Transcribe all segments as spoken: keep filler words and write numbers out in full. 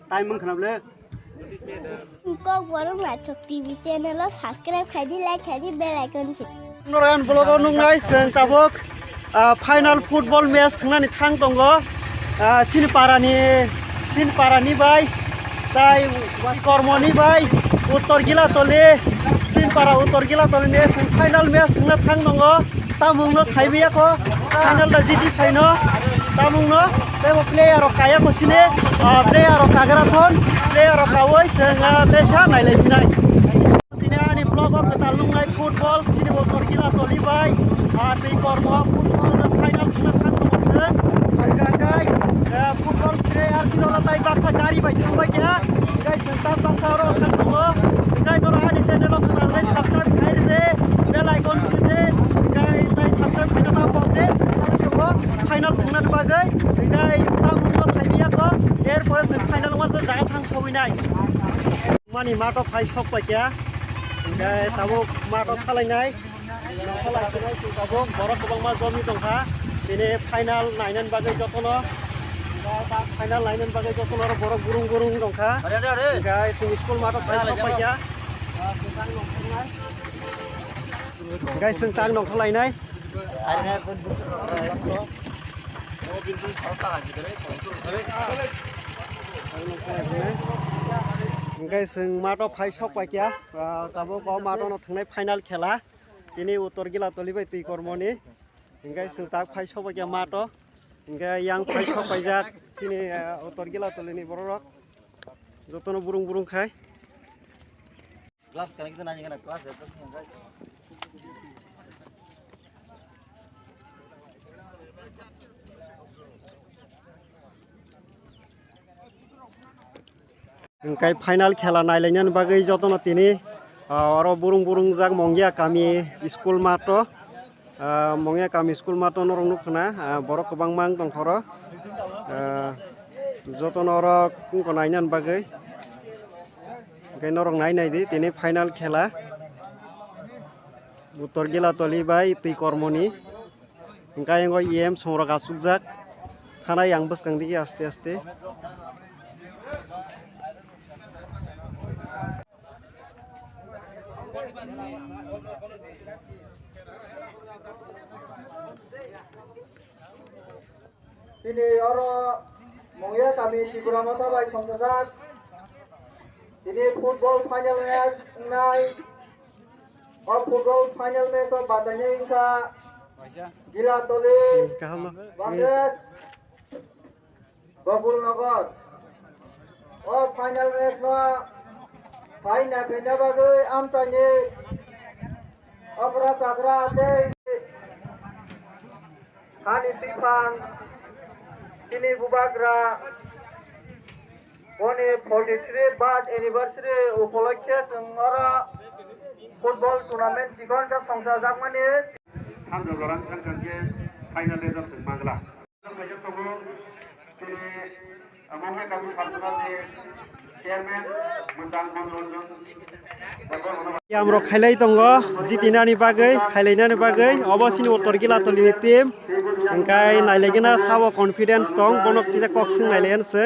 Time wng khna ble. Kokborok Naithok T V channel o subscribe khai di, like khai di, bell icon si. Narayan vlog o nungnai chwng tabuk, ah, final football match thwngnani thang tongo. Ah, chini parani, chini parani bai, tai kormoni bai, Uttor Gilatoli, chini para Uttor Gilatoli ni chwng final match thwngna thang tongo. Tamungno saimaya ko, final da jiti phaino, tamungno, tebo player rok kaya ko sini, ah, player rok kagra thon, player rok kawai se, ah, tesa nailai pinai. Tini ani vlog o kwtal nungnai football, chini bo Uttor Gilatoli bai, ah, twi kormo football no final thwngna thang tongo se. Hwnkha khe, ah, football player chini oro tai baksa gari bai thangbai kha. Guys, nang tam baksa oro thang tongo. Guys, noro ani channel o khwtal nai subscribe khai rwdi, bell icon sidi. Guys, tai subscribe khai ta pok de, final thwngna bagwi. Guys, tam no saimaya ko, er pore se final wal jaga thang sogwi nai. Mani mato phai sok pai kha. Hingke tabuk mato thalainai. Nongkholai sinai tabuk borok kwbangma jomni tongkha. Tini final nainani bagwi jotono. Final nainani bagwi jotono oro borok burung burung tongkha. Hingke chwng school mato phai sok pai kha. Hingke chwng tang nongkholainai. Hingke chwng mato phai sok pai kha. Ah, tabuk o mato no thwngnai final khela. Tini Uttor Gilatoli bai twi kormoni. Hingke chwng tak phai sok pai kha mato. Hingke yang phai sok paijak. Chini, ah, Uttor Gilatoli ni borok rok. Jotono burung burung khai. Gloves kana kisa nani kana gloves ya, gloves kana. Hingke final khela nailainani bagwi jotono tini, ah, oro burung burung jak Mongya kami school mato. Ah, Mongya kami school mato norok nukha na, ah, borok kwbangma wng tongkha oro. Ah, jotono oro wngkha nainani bagwi. Hingke norok nai naidi tini final khela. Uttor Gilatoli bai twi kormoni. Hingke ayang o E M songrok achukjak. Thanai ang bwskang digi aste aste. Tini oro Mongya kami Tipra Motha bai songchajak. Tini football final match wngnai. O football final match o bachaini wngkha Gilatoli Hmm, kaham no. Versus Gopulnagar. O final match no phaina phaina bagwi amchaini okra chakra tei hani twiphang chini bubagra boni forty three birth anniversary upolokhe chwng oro football tournament chikon khe songchajakmani. Thangjak jorang thang thang khe final result chwng mangla. Yamrok khailai tongo, jitinani bagwi, khailainani bagwi, obo chini Uttor Gilatoli ni team. Hingkai nailaigena sabo confidence tong, bono kisa kok swng nailaigena se.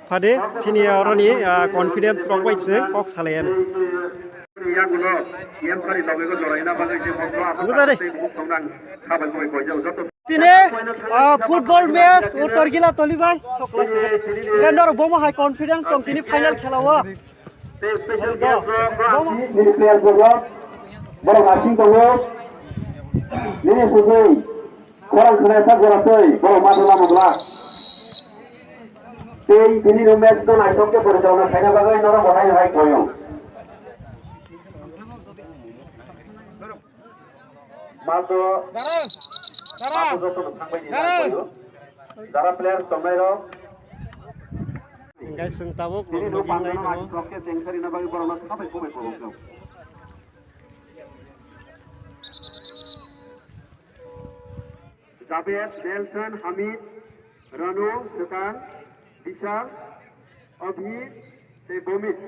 Phade chini oroni, ah, confidence rok bai se kok salaiyan. Yagulo, yem sari loge go joraina bagwi je mokno aswk Bujare. Tei bukuk songdang khabai moi koijao joto. Tini, ah, football match Uttor Gilatoli bai. Gan norok bomo hai confidence tong tini final khela o. Tei special guest rok, bomo. Tini players rok, borok asing tongo. Nini sujui. Khorang khwnai sak jora tei borok ma thangna mungla. Tei tini no match no naithok khe porichalo khaina bagwi norok bo hai hai koyong. Mal to, mal to joto no thangbai di koyo. Jara players tongnai rok. Hingkai chwng tabuk tini no login lai tongo. Naithok khe chengkharina bagwi borok no sabai kubai khulumjak. Jabez, Nelson, Hamid, Ranu, Setan, Bishal, Abhi, tei Bomit.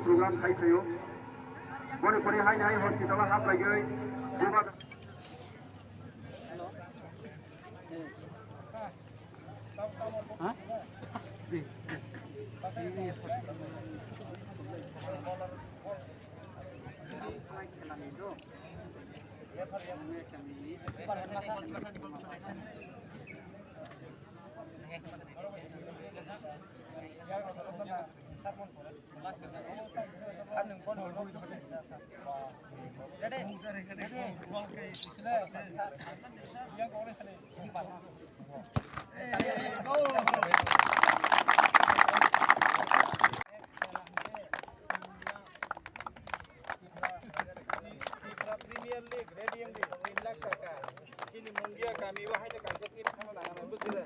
Program khai thaio. Boni pore hai nai hospital o hap laiwi. Buba- Tripura Premier League, Red Wing, tin lakh taka. Chini Mungia kami o haino kaisa team thangna nangani, bujile?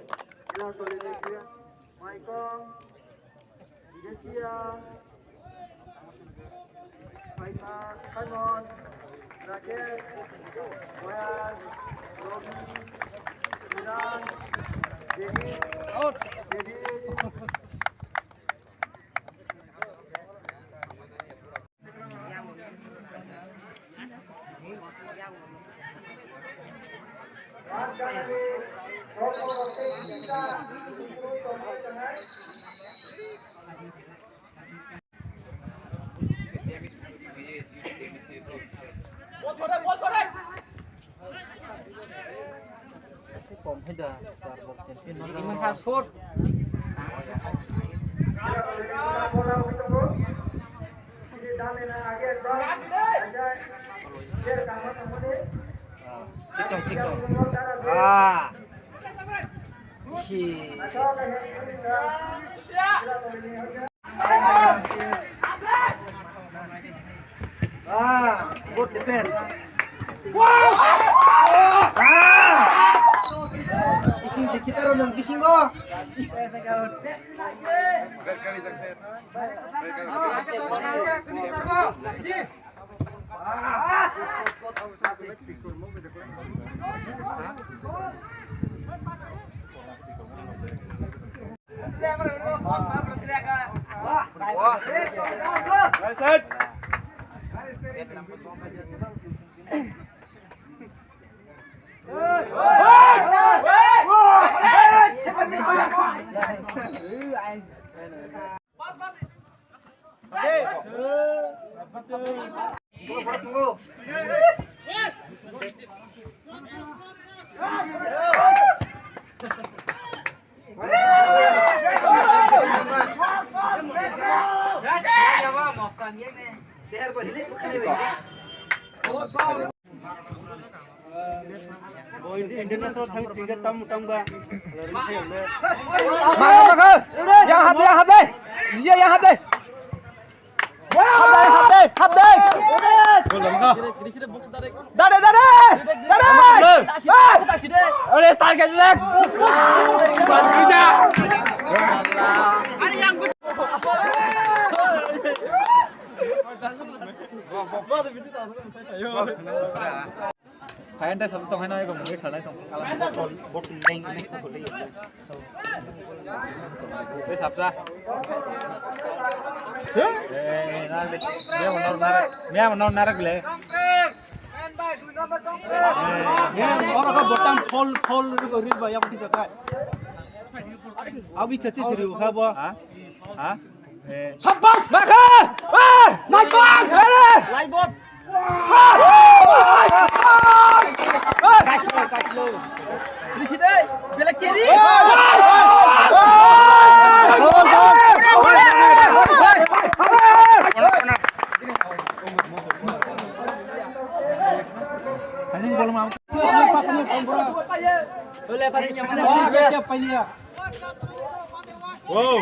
Maikong, Jesia, Paima, Simon, Rajesh, Boyan, Robi, Miran, David, David. Kom hai da, char bol champion no. Ini khas foot. Tiktok, tiktok. Ah. Si. Ah, good defense. Ah! Bising si kita ro nang bising o. International thang tingga tam tang ba. Yang hade, yang hade. Jia yang hade. Hade, hade, hade. Dade, dade. Dade. Ore star ke lek. Bandita. Khayan ta sabto hai na ego mungkin khalai tong. Botol, botol leng, botol leng. Te sabsa. Eh, na le. Me mo nor narak, me mo nor narak le. Eh, oro ka botam phol, phol ri ba ya kuti sakai. Abi chati siri ukha bo. Ha? Ha? Sabbas! Makha! Ah! Naikon! Laibot! Kachlo, kachlo. Risi dei, belek keri. Hajing bolong am. Ole pari nyamana. Wow.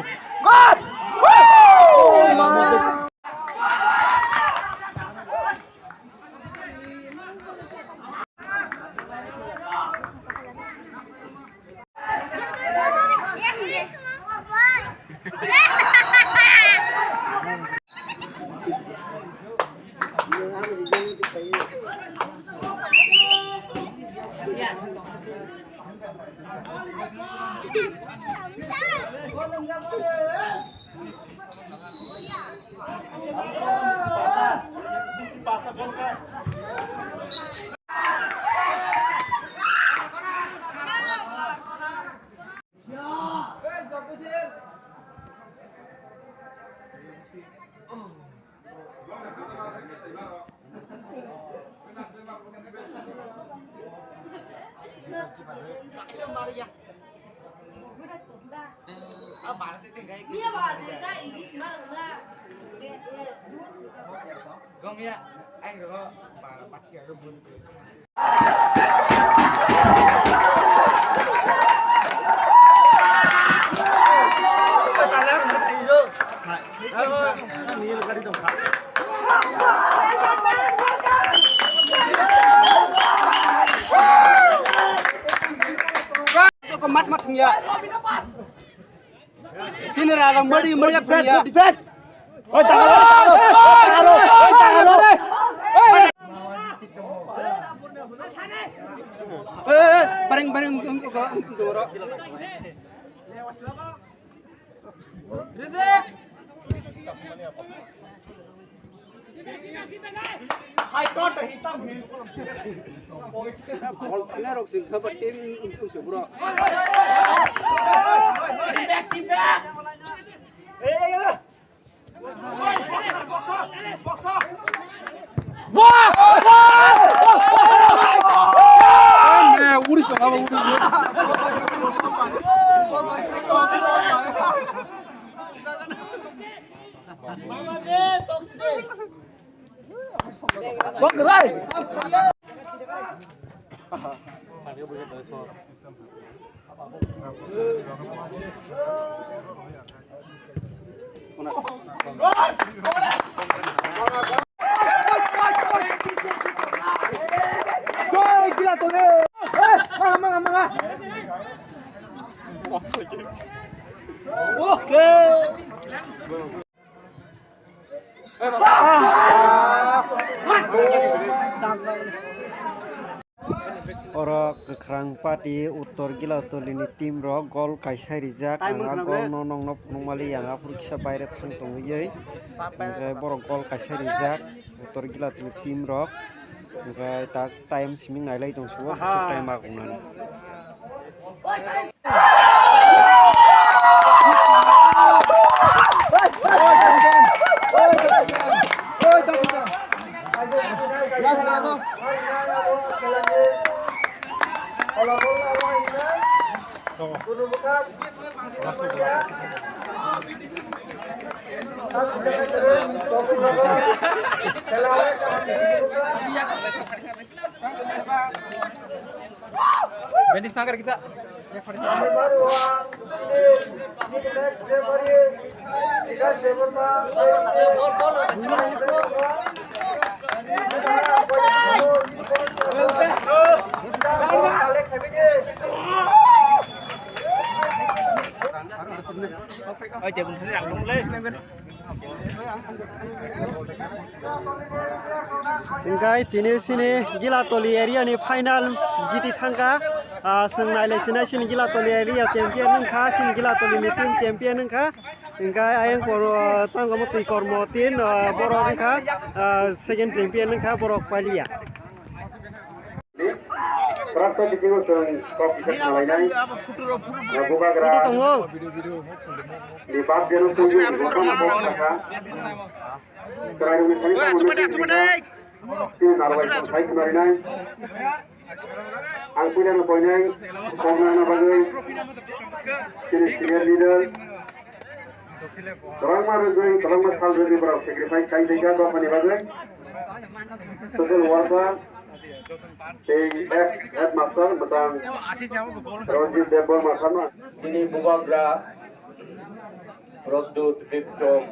Mat mat thung ya. Sini raga mari mari ya thung ya. Defense, defense. Oi, tagalo, tagalo, oi, tagalo. Oi, oi, bareng, bareng, um, um, um, um, doro. Hai, tot, hitam, hi. Bol thangna rok sing kha, but team, um, um, um, bro. Team back, team back. Hey, hey, hey. Oro kwkhrang party Uttor Gilatoli ni team rok gol kaisa rijak. Ang a gol no nokno phunukmali, ang aphuru kisa baire thang tongwi. Hwnkhe borok gol kaisa rijak Uttor Gilatoli team rok. Hwnkhe tak time siming nailai tong sugo, time agonani. Beni sangkar kita. Hwnkhe tini sini Gilatoli area ni final jiti thangkha. Ah, chwng nailai sinai sini Gilatoli area champion wngkha, sini Gilatoli ni team champion wngkha. Hwnkhe ayang kor-, ah, tangoma twi kormo tin, ah, borok wngkha, ah, second champion wngkha borok paliya. Prapta bisingo chwng kok kisa khwlainai. Bubagra ni bab jeno tongwi bubagra kok sakha. Chwrairokni thani tamo chini narwai sai khwlainai. Ang puilano koinai kokna bagwi chini senior leader. Kwbangma rwgwi, kwbangma sal rwgwi borok sacrifice khai tongkha dophani bagwi. Social worker, tei ex headmaster mwchang Ranjit Debbarma sama. Bini bubagra Pradyut Bikrom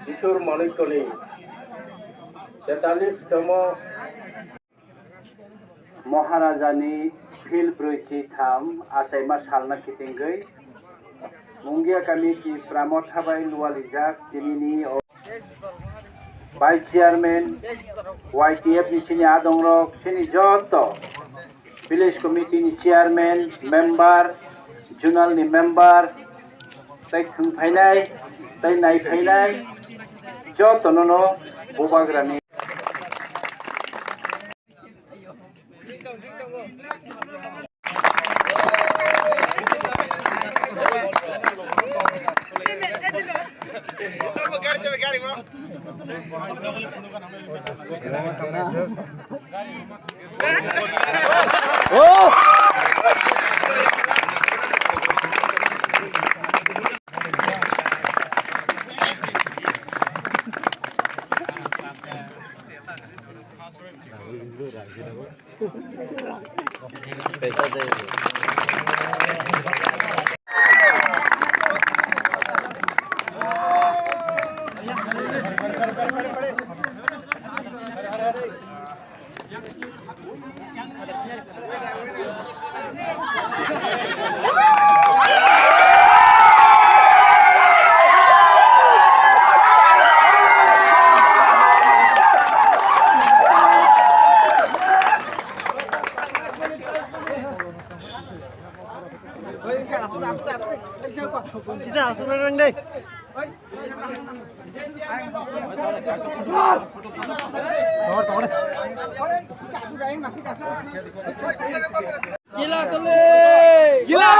Ishwar Manikyani tetallis tomo Maharajani phil brwi chi tham achaima salna kitingwi Mungia kami ki Pramod Habai lualijak tinini o Vice Chairman, Y T F ni chini adongrok, chini joto Village Committee ni Chairman, Member, Zonal ni Member, tei thwng phainai, tei nai phainai, joto nono bubagrani. Kisa asura rang dai. Gila tole. Gila.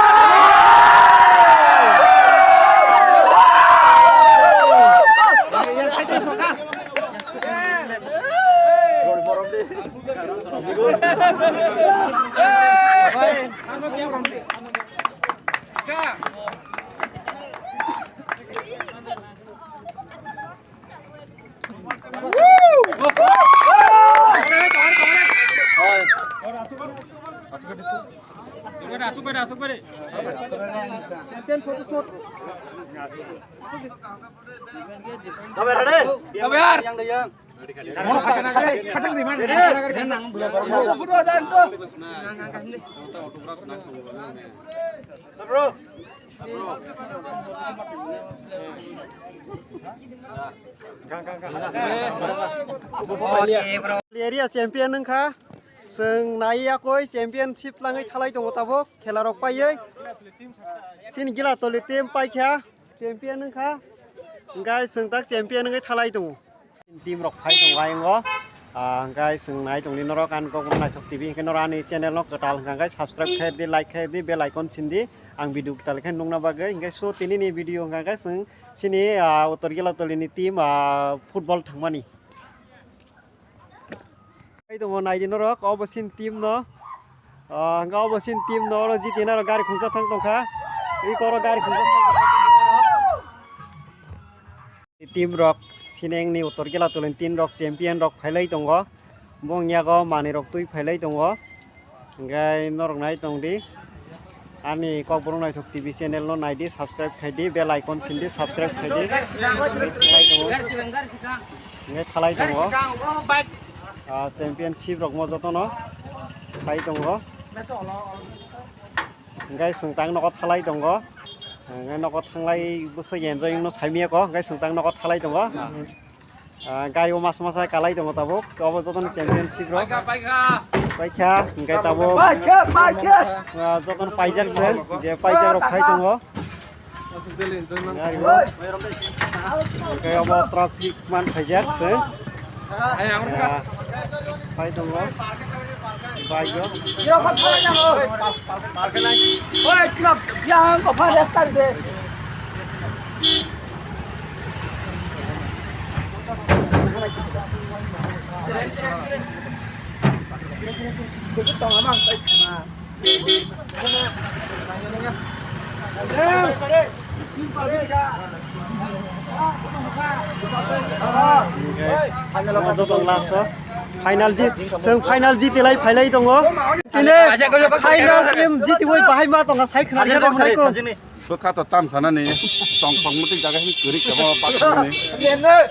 Area champion wngkha, chwng nai yakwi championship langwi thalai tongo tabuk, khela rok paiwi. Chini Gilatoli team paikha, champion wngkha, hwnkhe chwng tak champion wngwi thalai tongo. Team rok phai tongo ayang o. Ah, hwnkhe chwng nai tongdi norok ani Kokborok Naithok T V, hwnkhe norok ani channel no kwtal hwnkha hwnkhe subscribe khaidi, like khaidi, bell icon sindi. Ang video kwtal khe nukna bagwi. Hwnkhe so tini ni video hwnkha hwnkhe chwng chini, ah, Uttor Gilatoli ni team, ah, football thangmani. Phai tongo naidi norok, obo sin team no. Ah, hwnkhe obo sin team no, oro jiti norok gari khungsa thang tongkha. Iko oro gari khungsa thang tongkha. Team rok sineng ni Uttor Gilatoli ni team rok champion rok phailai tongo. Bong yago manwi rok twi phailai tongo. Hwnkhe norok nai tongdi. Ani Kokborok Naithok T V channel no naidi, subscribe khaidi, bell icon sindi, subscribe khaidi. Hwnkhe thalai tongo. Hwnkhe thalai tongo. Ah, championship rok mo jotono phai tongo. Hwnkhe chwng tang nogo thalai tongo. Hwnkhe nogo thanglai bwswk enjoy wngno saimiyako. Hwnkhe chwng tang nogo thalai tongo. Ah, gari o masa masa kalai tongo tabuk. Obo jotono championship rok. Paikha, paikha. Paikha, hwnkhe tabuk. Paikha, paikha. Ah, jotono paijak se, je paijak rok phai tongo. Gari o. Hwnkhe obo traffic man phaijak se. Ah, phai tongo. Bike o. Oi, kira, yang kok pada start deh. Final jit, chwng final jit elai phailai tongo. Tini final team jitiwi bahai ma tongo, sai khna. Bwkha to tam sanani tongthok muti jaga hin kwrwi kebo bakmani.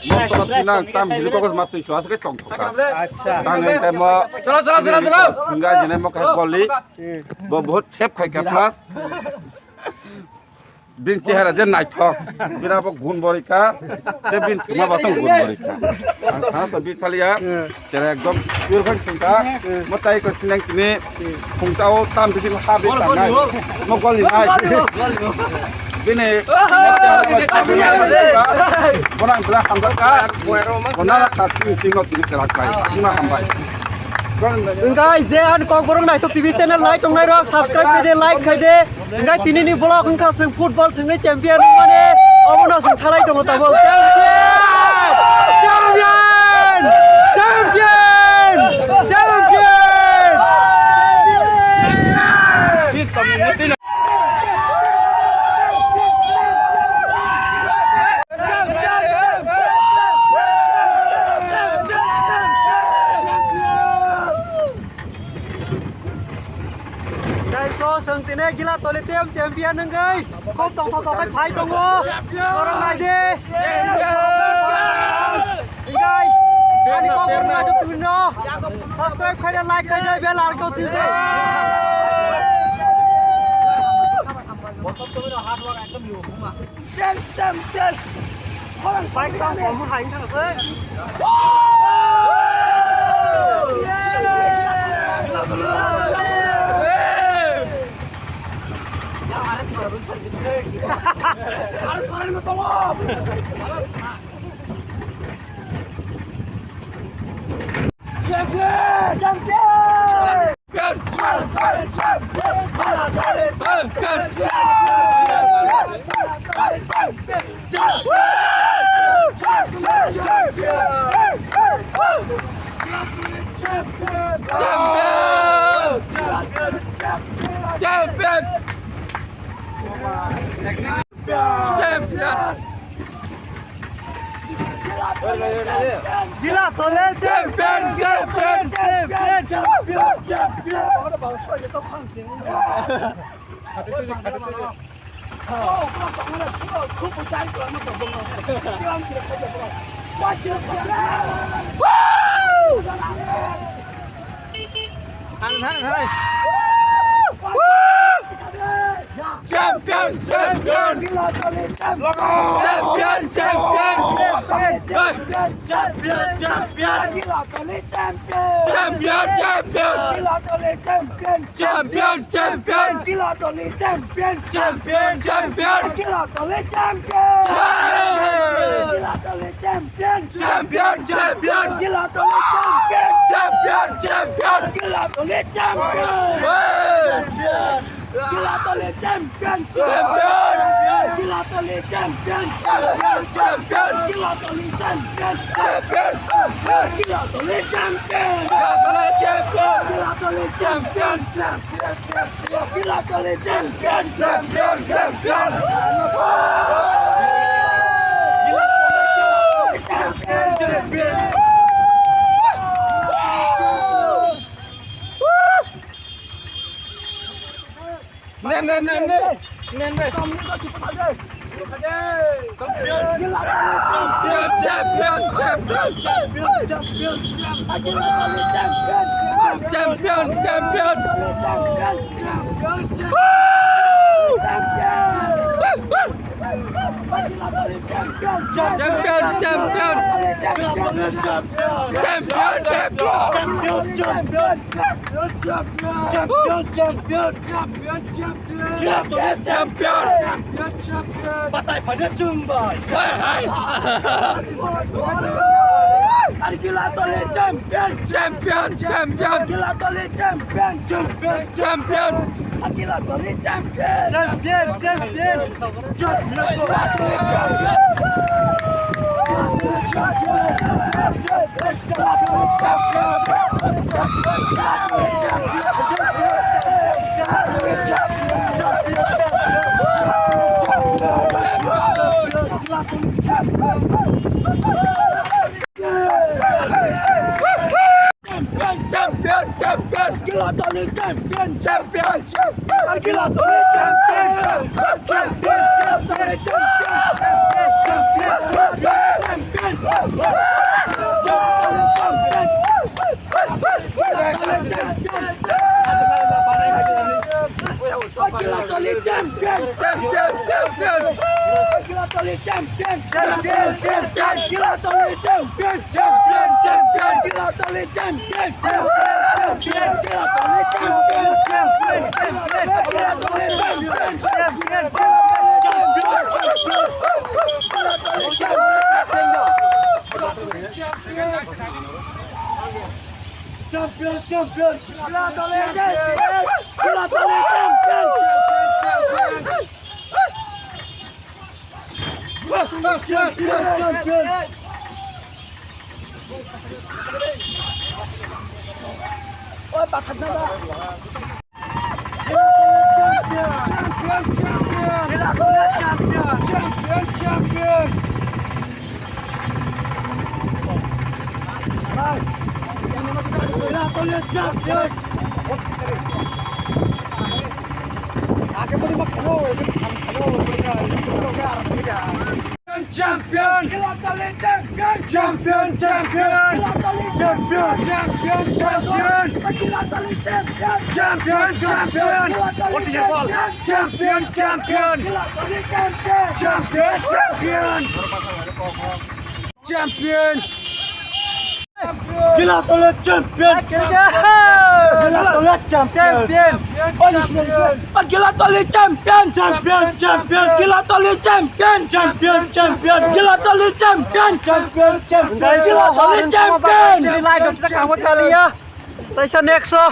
Mo to tina tam hilu kokos ma twi swa se tongthok. Acha. Tang en temo. Chalo, chalo, chalo, chalo. Hwnga jine mo kha goli. Bo bahut sep khai kha plus. Bin chehara je naithok. Bira bo gun borika. Te bin thuma bo tong gun borika. Ang sana to bi thalia. Tere ekdom pure khan khungta. Mo tai ko sinang tini khungta o tam bisi ha bi tanai. Mo goli nai. Bini bonang bela hamdaka. Bonang ka tini tini tini kerak kai. Sima hambai. Wngkha je ani Kokborok Naithok T V channel nai tongnai rok subscribe khaide, like khaide. Hwnkhe tinini vlog wngkha chwng football thwngwi champion wngmani, obono chwng thalai tongo tabuk. Champion! Champion! Champion! Champion! Tei so chwng tini Gilatoli team champion wngwi khum tongthok tongthok khe phai tongo. Norok nai di. Hingkai ani kok borok naitugtwino subscribe khaina, like khaina, bell icon sindi. Bosok tongwino hard work ekdom yo khuma. Bike tang kom hai thang se. Champion! Champion! Champion! Champion! Gilatoli champion, champion, champion, champion, champion. Woo! Thang, thang, thang. Champion, champion. Champion, champion. Champion, champion. Champion, champion. Champion, champion. Gilatoli champion. Champion, champion. Gilatoli champion. Champion, champion. Gilatoli champion. Champion. Gilatoli champion. Champion, champion. Gilatoli champion. Champion, champion. Gilatoli champion. Hey. Champion. Gilatoli champion. Champion. Gilatoli champion. Champion, champion. Gilatoli champion. Champion, champion. Gilatoli champion. Gilatoli champion. Gilatoli champion. Champion, champion. Gilatoli champion. Champion, champion. Gilatoli champion. Champion, champion. Nen, nen, nen, nen. Nen, nen. Champion, champion, champion, champion, champion. Champion, champion. Woo! Champion, champion. Champion, champion. Champion, champion. Gilatoli champion. Batai phai de chwng bai. Hai, hai. Ari Gilatoli champion. Champion, champion. Gilatoli champion. Champion, champion. Gilatoli champion. Champion, champion. Champion, champion. Gilatoli champion, champion, champion. Gilatoli champion, champion, champion. Gilatoli champion. Champion, champion. Gilatoli champion. Champion, champion. Gilatoli champion. Champion, champion. Gilatoli champion. Champion, champion. Gilatoli champion. Champion, champion. Gilatoli champion. Champion, champion. Gilatoli champion. Champion, champion. Gilatoli champion. Gilatoli champion. Champion, champion. Oi, pathak na ba. Champion, champion. Champion, champion. Champion. Champion! Champion! Champion! Champion! Champion! Champion! Champion! Champion! Champion! Champion! Champion! Champion! Champion! Champion! Champion! Gila Tole champion. Gila Tole champion. Champion. Gila Tole champion. Champion, champion. Gila Tole champion. Champion, champion. Gila Tole champion. Champion, champion. Guys, Gila Tole champion. Sini live kita kamu tadi ya. Taisa next so.